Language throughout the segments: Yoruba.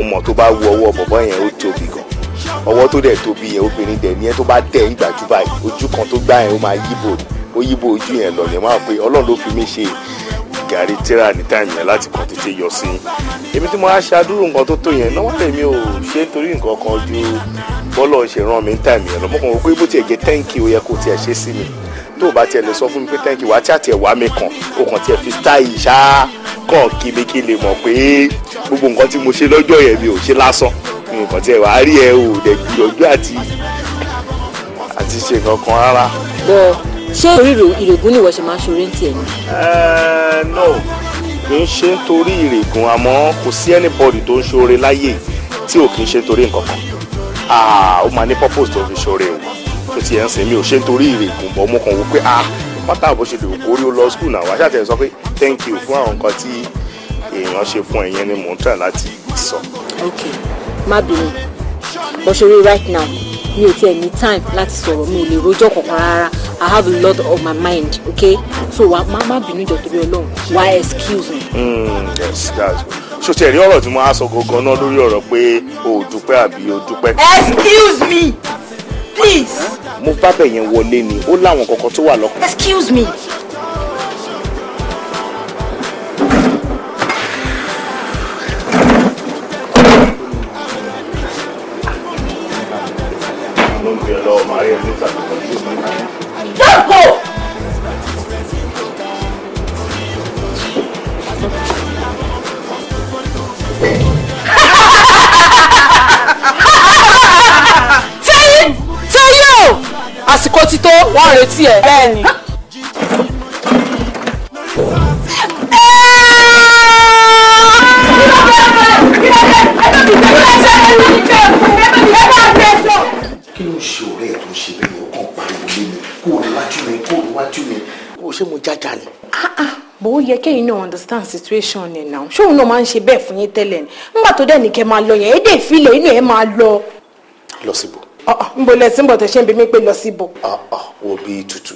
Mo mọ̀ tó bá wo ọwọ́ bọ̀bọ́ yẹn, ó tóbi gan. Ọwọ́ tó dẹ̀ tóbi yẹn, obìnrin dẹ̀ ní ẹ tó bá tẹ̀ ń gbàjú báyìí, ojú kan tó gbá yẹn, ó máa yíbò, ó yíbò ojú yẹn lọ ní. Máa pé Ọlọ́run ló fi mí ṣe gàrí tíra ní time yẹn láti kàn tètè yọ sí i. Èmi tí mo á ṣe àdúrò nǹkan tó tó yẹn náà lè mi ò ṣe nítorí nǹkan kan ju bọ́lọ̀ ṣe rán mi ní time yẹn lọ. Mo kàn wò pé bó tiẹ̀ jẹ́ thank you, ó yẹ kó tiẹ̀ ṣe sí mi. Tó o bá tiẹ̀ lè sọ fún mi pé thank you, wá tí àtiẹ̀ wá mi kàn, ó kàn tiẹ̀ fi style ṣáá kàn kí mi, kí lè mọ̀ pé gbogbo nǹkan tí mo ṣe lọ́jọ́ yẹn, mi ò ṣe lásán. Nǹkan tí ẹ wàá rí, ẹ ò dẹ̀ gbìyànjú àti ṣe nǹkan kan rárá. Bọ́ ṣé orí ìrègùn ni ìwọ ṣe máa ń ṣoore ń tiẹ̀ ni? No, kì í ṣe nítorí ìrègùn, àmọ́ kò sí anybody tó ń ṣoore láyé tí ò kì í ṣe nítorí nǹkan kan. Ah, ó máa ní purpose tó fi ṣoore o. Tó ti ẹ̀ ń sìn, mi ò ṣe nítorí ìrègùn bọ́, mo kàn wò pé, ah, pátá bó ṣe lè kó rí, ó lọ school náà, wàá ṣàtẹ̀ sọ pé thank you fún àwọn nǹkan tí èèyàn ṣe fún ẹ̀yẹn ni mò ń try láti sọ. Ok, má bínú bó ṣe rí. Right now, mi ò tiẹ̀ ní time láti sọ̀rọ̀, mi ò lè rojọ́ kankan rárá. I have a lot on my mind, okay? So wa má bínú, jọ, torí Ọlọ́run, wá excuse me. Yes, that's good. Ṣó tiẹ̀ rí ọ̀rọ̀ tí mo á sọ gangan náà lórí ọ̀rọ̀ pé o ò dúpẹ́ àbí o dúpẹ́? Excuse me, please. Mo bá bẹ̀ yẹn wọlé ni, ó láwọn kankan tó wà lọ́kàn. Excuse me. Ló ń gbé ẹ lọ́wọ́, màá rí ẹ níta tó kọjú. Just go. Fẹ́yì, Fẹ́yì o, àsìkò ti tó, wọ́n ń retí ẹ. Bẹ́ẹ̀ni. Kí ló ń ṣe ọ̀rẹ́ ẹ̀ tó ń ṣe bẹ́ẹ̀ yẹn? Ó kàn pariwo lé mi, kó o níwájú mi, kó o níwájú mi, kó o ṣe mo jájà ni. Bó ó yẹ kẹ́yìn náà understand situation ẹ̀ náà. Ṣóun náà máa ń ṣe bẹ́ẹ̀ fún yín tẹ́lẹ̀ ni? Nígbà tó dẹ̀ ní kẹ́ máa lọ yẹn, èdè ìfilẹ̀ inú ẹ̀ máa lọ. Lọ síbò? Nbo lẹ tí ń bọ̀ tẹ̀ ṣe ń bi mí pé lọ síbò? Wo bí, tutù,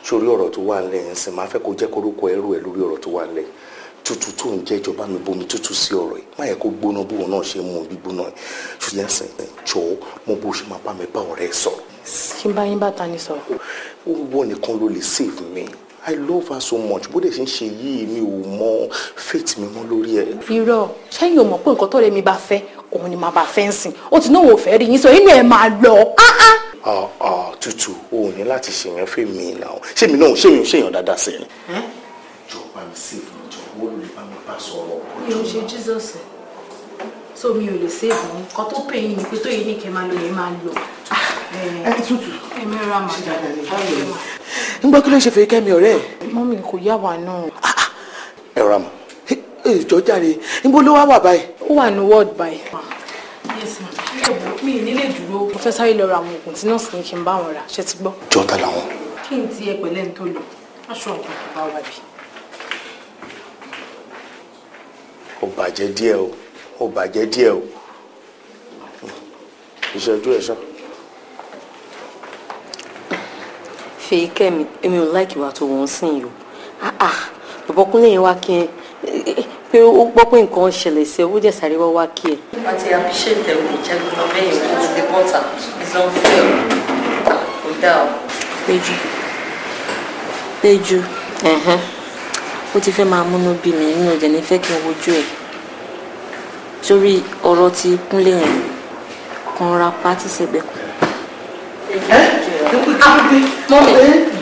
sórí ọ̀rọ̀ tó wà nílẹ̀ yẹn sìn, máa fẹ́ kó jẹ́ kórókọ ẹrú ẹ lórí ọ̀rọ̀ tó wà nílẹ̀. Tútù tó ń jẹ́, ìjọba mi bomi tútù sí ọ̀rọ̀ yìí, má yẹ kó gbóná bóun náà ṣe mú gbígbóná yìí. Ṣùgbọ́n sìn, jọ̀ọ́, mo bó ṣe máa bá mi bá ọ̀rẹ́ sọ̀rọ̀. Kí n bá yín bàtà ni sọ̀rọ̀? Ó wọ nìkan ló lè save me. I love her so much. Bó dẹ̀ ṣe ń ṣe yìí, mi ò mọ faith mi mọ́ lórí ẹ̀. Irọ́, ṣẹ́yìn ò mọ̀ pé nǹkan tọ́rẹ́ mi bá fẹ́, òun ni màá bá fẹ́ ń sìn? Ó ti náà wò fẹ́ rí yín sọ, inú ẹ̀ máa lọ. Ah ah, Tútù, o ò ní láti ṣèyàn fẹ́ mi náà. Ṣé mi náà, ṣé mi ò ṣèyàn dáadáa sí ni? Jọ̀ọ́, bá mi save mi, jọ̀ọ́, wọ́n ló lè bá mi bá sọ̀rọ̀. Mi ò ṣe Jesus, so mi ò lè save yín. Nǹkan tó pè yín ni pé tó yìí ní kẹ́ máa lọ yẹn, máa lọ. Ẹ Tútù. Ẹ mẹ́ra màá. Ń gbọ́, kí ló ń ṣe Fèyíkẹ́mi ọ̀rẹ́ ẹ̀? Mummy, kò yá wa náà. Ẹ rà mọ́. Ìjọ jàre, níbo ló wá wà báyìí? Ó wà ní ward báyìí. Yes ma, ẹ wò, mi ì nílé dúró, mo fẹ́ sáré lọ ra àwọn oògùn tí nọ́ọ̀sì ní kí n bá wọn rà. Ṣe ti gbọ́? Jọ, ta làwọn? Kí n ti ẹ pẹ̀lẹ́ ń tó lọ aṣọ nǹkan kò bá wa bí. Ó bàjẹ́ díẹ̀ o, ó bàjẹ́ díẹ̀ o. Ìṣẹ́jú ẹ̀ ṣá. Fèyíkẹ́mi, èmi ò like ìwà tó wọ́n sìn yìí o. Ah ah, bàbá Kúnlé yẹn wá kí ẹ pé ó gbọ́ pé nǹkan ṣẹlẹ̀ sí ẹ, ó dẹ̀ sáré wá wá kí ẹ. Wọ́n ti appreciate ẹ̀, òde jẹ́gun lọ bẹ́ẹ̀ yẹn, kó o lè bọ́ta. It's unfair, kò dáa o. Péjú, Péjú, ó ti fẹ́ máa múnú bí mi nínú ọjà, ní fẹ́ kí n wojú ẹ̀ sórí ọ̀rọ̀ tí Kúnlé yẹn kan ra pátí sẹ́gbẹ̀ẹ́ kan. Mummy,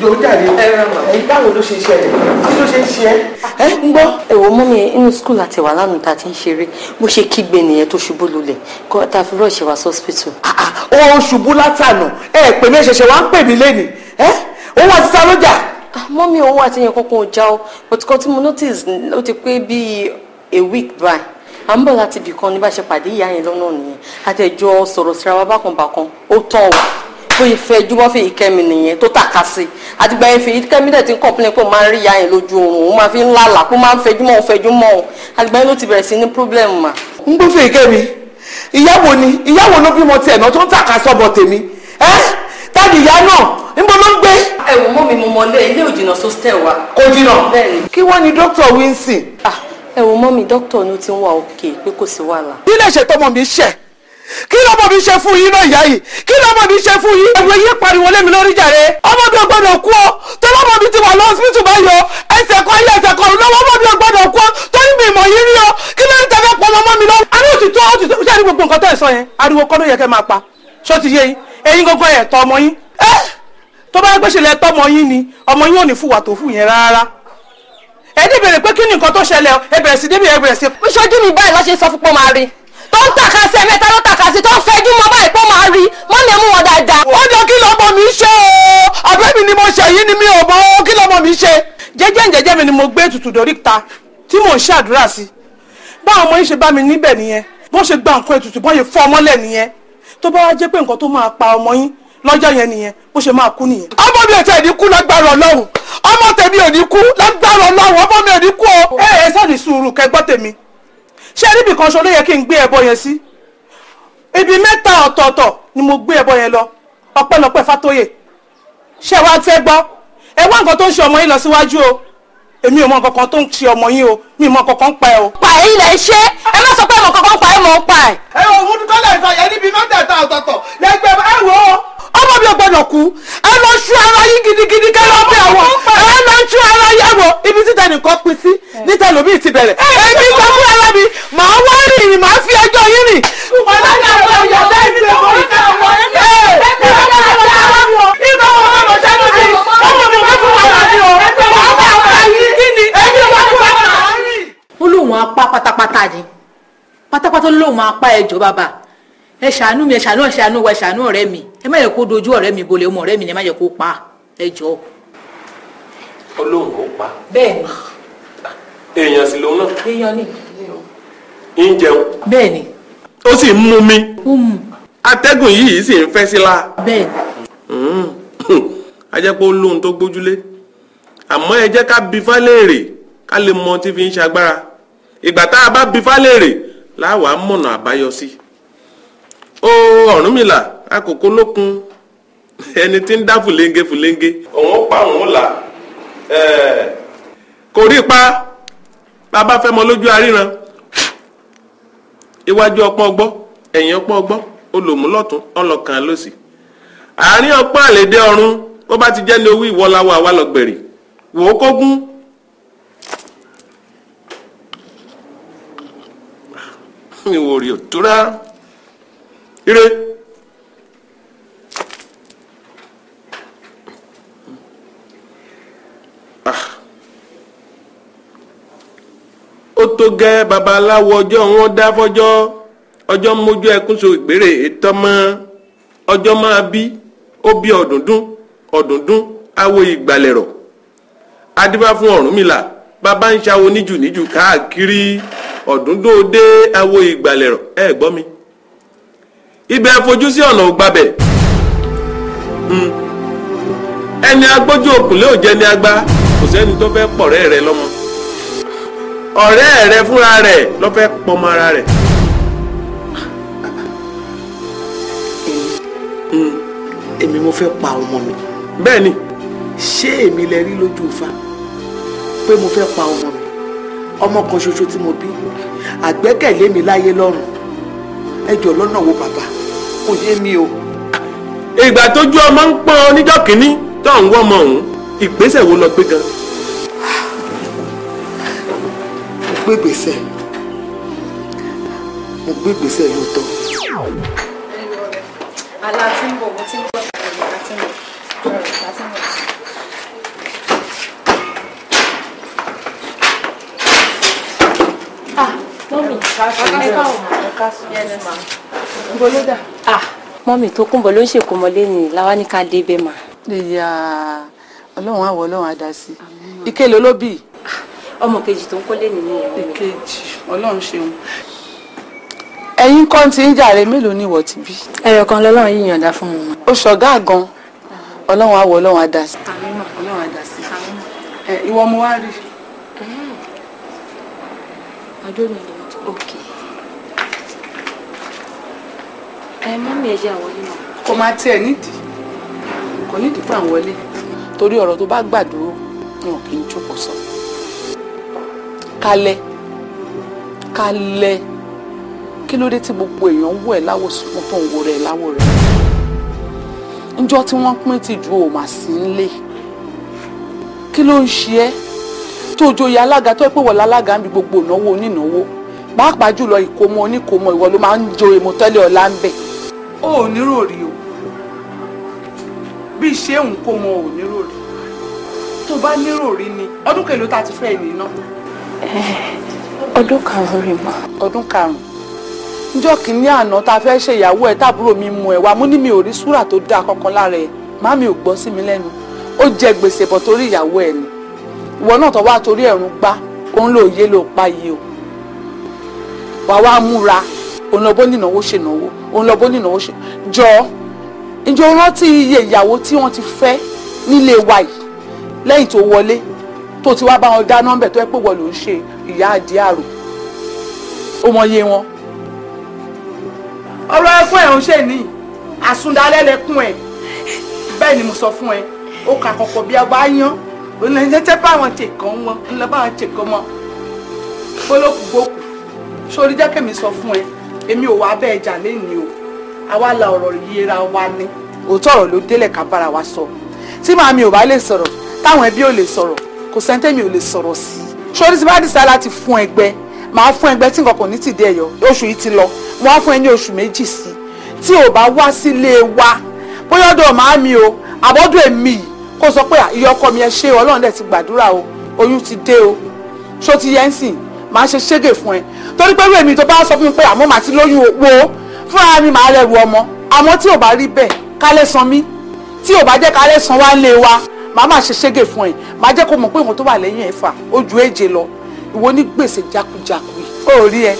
jọ jàre, ẹ̀yin, báwo ló ṣe ṣẹlẹ̀? Kí ló ṣe ń ṣe ẹ́? Ẹ ń gbọ́. Ẹ wo mummy, inú school àti wà lánàá tá a ti ń ṣeré, bó ṣe kígbe nìyẹn tó ṣubú lulẹ̀ kó tá a fi rush wá hospital. Ó ṣubú látànà, ẹ pè mí, ṣẹ̀ṣẹ̀ wá ń pè mí lẹ́nìí. Ẹ òun àti ta ló jà? Mummy, òun àti yẹn kankan ò já o, but kan tí mo notice, ó ti pé bíi a week báyìí, à ń bọ̀ láti ibì kan ní bá ṣe pàdé ìyá yẹn lọ́nà nìyẹn, àtẹ̀jọ́ sọ̀rọ̀ síra wa bákan bákan, ó tán o. Bóyá fẹ́ júbọ́ Fèyíkẹ́mi nìyẹn tó tàka sí. Àtìgbà yẹn, Fèyíkẹ́mi dẹ̀ ti ń complain pé òun máa ń rí ìyá yẹn lójú oorun, òun máa fi ń lálàá pé ó máa ń fẹjú mọ́ òun, fẹjú mọ́ òun. Àtìgbà yẹn ló ti bẹ̀rẹ̀ sí ní problem mà. Ń gbọ́, Fèyíkẹ́mi, ìyàwó ni ìyàwó ló bímọ tiẹ̀ náà tó ń tàka sọ́bọ̀ tèmi. Ẹ́ tàbí ìyá náà, níbo ló ń gbé? Ẹ wò mummy, mo mọlé, ilé ò jìnnà sọ́stẹ̀ wa. Kò jìnnà? Bẹ́ẹ̀ni. Kí wọ́n ní dókítà Wilson? Ah, Ẹ wo mọ́mì, dókítà ló ti ń wà òkè pé kò sí wàhálà. Kí lè ṣe tọmọ mi ṣe? Kí lọmọ mi ṣe fún yín náà ìyá yìí? Kí lọmọ mi ṣe fún yín? Ẹ̀wọ̀n yín pariwo lé mi lórí jàre. Ọmọ mi ò gbọ́dọ̀ kú ọ. Torí ọmọ mi ti wà lọ́sibítù báyìí o. Ẹsẹ̀ kan ayé ẹsẹ̀ kan lọ́wọ́ ọmọ mi ò gbọ́dọ̀ kú ọ. Torí mi ìmọ̀ yín rí ọ. Kí ló ń tẹ́fẹ́ pọ̀ ọmọ mi lọ? A ní òtítọ́ òtítọ́ ṣé àrí gbogbo nǹkan tó ẹ̀ sọ yẹn? Ariwo kọ́ ló yẹ kẹ́ máa pa. Ṣó ti yé yín? Eyín gbogbo ẹ̀ tọ́ ọmọ yín. Tó bá gbé ṣẹlẹ̀ tọ́mọ yín ni, ọmọ yín ò ní fùwà tó fù yẹn rárá. Ẹ ní bèrè pé kí ni nǹkan tó ṣẹlẹ̀, ẹ bẹ̀rẹ̀ sí débi ẹ bẹ̀rẹ̀ sí. Ìṣojú mi báyìí lọ́ṣẹ̀ sọ fún pé ó máa rí. Tó ń tàka sí ẹ̀mẹ́ta ló tàka sí, tó ń fẹjú mọ́ báyìí pé ó máa rí. Mọ́mí ẹ mú wọn dáadáa. Ó jọ kí lọmọ mi ṣe o. Àbẹ́ mi ni mo ṣe yìí ni mi ò mọ̀ kí lọmọ mi ṣe. Jẹ́jẹ́ jẹ́jẹ́ mi ni mo gbé ètùtù dórí ta tí mò ń ṣàdúrà sí. Báwọn ọmọ yín ṣe bá mi níbẹ̀ nìyẹn. Bó ṣe gba nǹkan ètùtù bọ́n ṣe fọ́ ọmọlẹ̀ nìyẹn. Tó bá wá jẹ́ pé nǹkan tó máa pa ọmọ yín lọ́jọ́ yẹn nìyẹn, bó ṣe máa kú nìyẹn. Ọmọ mi ò tẹ̀ ní kú lágbára Ọlọ́run. Ọmọ tèmi ò ní kú lágbára Ọlọ́run. Ọmọ mi ò ní kú o. Ẹ ẹ sáà ní sùúrù kẹ́ gbọ́ tèmi. Ṣé níbi kan ṣo ló yẹ kí n gbé ẹbọ yẹn sí? Ibi mẹ́ta ọ̀tọ̀ọ̀tọ̀ ni mo gbé ẹbọ yẹn lọ. Ọpẹ́lọpẹ́ Fátóyè. Ṣé wàá fẹ́ gbọ́? Ẹ wá nǹkan tó ń ṣe ọmọ yín lọ síwájú o. Èmi ò mọ nǹkan kan tó ń ṣe ọmọ yín o. Mi ò mọ nǹkan kan pa ẹ o. Pa èyí lẹ ṣe. Ẹ má sọ pé mọ nǹkan kan pa ẹ mọ̀ ń pa ẹ. Ẹ wò ó kọ́lá ìfàyẹ níbi mẹ́tẹ̀ẹ̀ta ọ̀tọ̀ọ̀tọ̀ lẹ́gbẹ̀ẹ́ ẹ wò ó. Ọmọ mi ò gbọ́dọ̀ kú. Ẹ lọ ṣú ara yín gidigidi kẹ́ lọ bẹ̀ wọ́n. Ẹ lọ ṣú ara yín wò. Ibi títa nìkan pín sí níta lòmíì ti bẹ̀rẹ̀. Èmi sọ fún ara mi, màá wá rìn rìn, màá fi ẹjọ́ yín rìn. Ó lóun á pa pátápátá ni. Pátápátá lóun á pa ẹjọ́ bàbá. Ẹ ṣàánú mi, ẹ ṣàánú, ẹ ṣàánú wa, ẹ ṣàánú ọ̀rẹ́ mi. Ẹ má yẹ kó dojú ọ̀rẹ́ mi bolẹ̀, ọmọ ọ̀rẹ́ mi ni ẹ má yẹ kó pa. Ẹ jọ̀ọ́. Ó lóun ó pa. Bẹ́ẹ̀ni. Èèyàn sì lòun náà. Èèyàn ni. Ń jẹun. Bẹ́ẹ̀ni. Ó sì ń mú mi. Ó mú. Atẹ́gùn yìí sì ń fẹ́ sí la. Bẹ́ẹ̀ni. A jẹ́ pé ó lóhun tó gbójúlé. Àmọ́ ẹ jẹ́ ká bi Fáléèrè ká lè mọ tí fi ń ṣagbára. Ìgbà tá a bá bi Fáléèrè láwàá mọ̀nà àbáyọ sí. Ó Ọ̀rúnmìlà àkókò lókun ẹni tí ń dá fùlẹ́ńgé fùlẹ́ńgé. Òun ó pa òun ó là kò rí pa bàbá fẹ́ mọ lójú aríran. Iwájú ọpọ́n ọgbọ́ ẹ̀yìn ọpọ́n ọgbọ́ olòmúlọ́tún ọlọ́kàn lọ́sì. Àárín ọpọ́n àlèdè ọ̀run bó bá ti jẹ́ ní owó ìwọ́láwọ́ àwa lọ́gbẹ̀rì wò ó kógún. Ìwò rí òtúrá. Ire. Ó tó gẹ́ babaláwo ọjọ́ wọn dá fọ́jọ́ ọjọ́ mójú ẹkún so ìgbérè ètò mọ́ ọjọ́ máa bí ó bí ọ̀dùndún ọ̀dùndún awo ìgbàlẹ̀rọ̀ adífá fún Ọ̀rúnmìlà bàbá ń ṣàwo níjù níjù káàkiri ọ̀dùndún òde awo ìgbàlẹ̀rọ̀ ẹ gbọ́ mi ibẹ̀ fojú sí ọ̀nà ògbàbẹ̀ ẹni agbójú òkùnlé ò jẹ́ ní agbá kò sẹ́ni tó fẹ́ pọ̀rẹ́ rẹ lọ́mọ ọ̀rẹ́ rẹ fúnra rẹ̀ ló fẹ́ pọmọ ara rẹ̀. Èmi mo fẹ́ pa ọmọ mi. Bẹ́ẹ̀ni. Ṣé èmi lẹ rí lójú Ifá pé mo fẹ́ pa ọmọ mi? Ọmọ kan ṣoṣo tí mo bí àgbẹ́kẹ̀lé mi láyé lọ́run. Ẹ jọ̀ọ́ lọ́nà wo bàbá kò yé mi o. Ìgbà tójú ọmọ ń pọ́n oníjọ́ kìíní tó ń wọ́ ọmọ òun ìgbésẹ̀ wo lọ gbé gan? Mo gbé ìgbésẹ̀, mo gbé ìgbésẹ̀ lóòótọ́. Àlá tí ń bọ̀, mo ti ń bọ̀, àlá tí ń bọ̀, àlá tí ń bọ̀. Ah, mọ́mì, ẹ káwọn, ẹ káàsán. Níbo ló dà? Ah, mọ́mì tó kúnbọ̀ ló ń ṣèkómọlé ni láwa ní ká débẹ̀ mà. Ìyá Ọlọ́run àwọ̀ Ọlọ́run á dá sí. Ìkélé ló bí. Ọmọ kejì tó ń kólé nìyẹn. Ìkejì, Ọlọ́run ṣeun. Ẹ̀yin kan ti ń jàre mélòó ni ìwọ ti bí? Ẹyọ kan lọ́lọ́run yìí yọ̀ǹda fún mi. Ó ṣọ̀gá gan. Ọlọ́run àwọ̀ Ọlọ́run á dá sí. Ọlọ́run á dá sí. Ìwọ mo wá rí. Okay. Ẹ mọ́mì ẹ jẹ́ àwọlé mọ́. Kò máa tiẹ̀ nídìí. Kò nídìí fún àwọn wọlé. Torí ọ̀rọ̀ tó bá gbàdúró wọn kì í jókòó sọ. Kalẹ̀ Kalẹ̀, kí ló dé tí gbogbo èèyàn ń wò ẹ́ láwò sunkún tó ń wo rẹ̀ láwò rẹ̀? Njọ́ tí wọ́n pín tìjú ò mà sí nílé. Kí ló ń ṣe ẹ́? Tó joyè alága tó pé wọ́n lálága ń bi gbogbo ìnáwó onínáwó. Pàápàá jùlọ ìkómọ oníkómọ ìwọ ló máa ń jo èmo tẹ́lẹ̀ ọ̀la ń bẹ̀. O ò ní rò rí o. Bí ṣé ń kó mọ ò ní rò rí. Tó bá ní rò rí ni ọdún kèló tá a ti fẹ́ ní iná. Ọdún 5 rè mà. Ọdún 5. Njọ́ kìíní àná tá a fẹ́ ṣe ìyàwó ẹ̀ táàbúrò mi mú ẹ̀ wá mú ní mi ò rí súrà tó dáa kankan lára ẹ̀. Màmí ò gbọ́ sí mi lẹ́nu. Ó jẹ gbèsè bọ̀ torí ìyàwó ẹ̀ ni. Ìwọ náà tó wá torí ẹ̀rùn gbá òun ló yé ló pa iye o. Wà wá múra òun lọ bó nínáwó ṣe náwó òun lọ bó nínáwó ṣe jọ. Ǹjẹ́ o rántí iye ìyàwó tí wọ́n ti fẹ́ nílé wa yìí lẹ́yìn tó wọlé tó ti wá bá wọn dá nọ́mbẹ̀ tó yẹ pé wọ́n ló ń ṣe ìyá àdí àrò? Ó mọ iye wọn. Ọ̀rọ̀ ẹkún ẹ̀ ń ṣe ní àsundalẹ̀ lẹ́kún ẹ̀ bẹ́ẹ̀ ni mo sọ fún ẹ. Ó kà kọ̀kọ̀ bí ọba yán òun lè jẹ́ báwọn ṣe kàn wọn ń lọ báwọn ṣe kàn mọ́ gbólókùgbókù. Sórí jẹ́ kẹ́mi sọ fún ẹ, èmi ò wá bẹ́ẹ̀ jà lẹ́ni o, àwa la ọ̀rọ̀ yẹra wa ni. Òótọ́ ọ̀rọ̀ ló délẹ̀ ká bára wa sọ. Tí màmí ò bá lè sọ̀rọ̀, táwọn ẹbí ò lè sọ̀rọ̀, kò sẹ́ńtẹ́mi ò lè sọ̀rọ̀ sí i. Sórí tí bá dìsá láti fún ẹgbẹ́, màá fún ẹgbẹ́ tí nǹkan kò ní tìdí ẹ̀yọ. Oṣù yìí ti lọ, mo wá fún ẹ ní oṣù 2 sí i. Tí ò bá wá sílé wa, bóyá ọ̀dọ̀ màmí o, àbọ̀dọ̀ èmi yìí, kó sọ pé ìyá ọkọ mi ẹ ṣé o, Ọlọ́run dẹ̀ ti gbàdúrà o, oyún ti dé o. Ṣó ti yẹ ń sìn? Màá ṣe ṣégè fún ẹ. Torí pé èmi tó bá sọ fún mi pé àmọ́ màá ti lóyún wo fúnra mi màá rẹrù ọmọ. Àmọ́ tí ò bá rí bẹ́ẹ̀ kálẹ̀ san mí, tí ò bá jẹ́ kálẹ̀ san wá lé wa, màá máa ṣe ṣégè fún ẹ. Màá jẹ́ kó mọ̀ pé ìwọ̀n tó wà lẹ́yìn ẹ̀fà ó ju 7 lọ. Ìwọ ní gbèsè jákujàku yìí. Ó rí ẹ,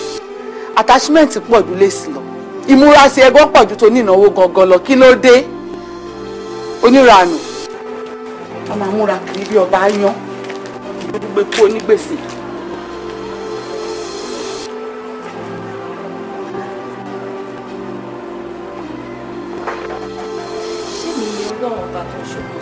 attachment pọ̀ ju léèsì lọ, ìmúrasí ẹgbọ́n pọ̀ ju tó ní ìnáwó gangan lọ. Kí ló dé? Oníranù wọ́n máa múra kiri bí ọba yán gbé kú onígbèsè. Ṣé mi ni Ọlọ́run ọba tó ń ṣògo?